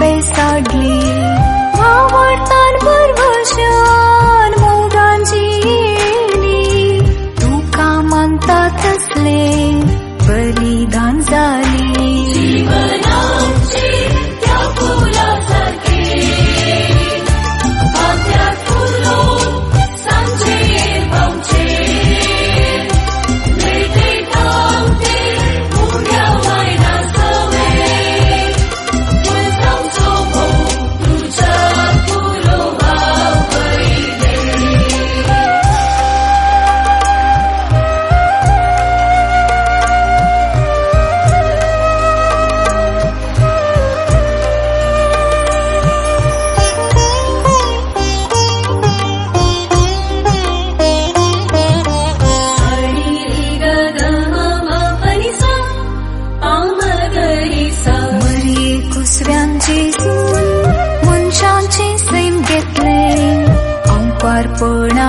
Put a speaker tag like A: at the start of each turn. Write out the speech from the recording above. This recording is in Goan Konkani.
A: बेसाडली भावार्थान परवशान मोगान जियेली तुका मानता तसले बलिदान जाली
B: जीवनाची त्या फुलासारखे फांत्यार फुलोवन सांजेर पावचे मेळटे गावते उण्या वायना सवे फुलजावचो भोव तुज्या पुरो वावयले. सारी ग ग म म प नि सा पा म ग रि सा.
A: मरये कुसव्यान जेजून मनशांचें सैम घेतलें अंपारपण.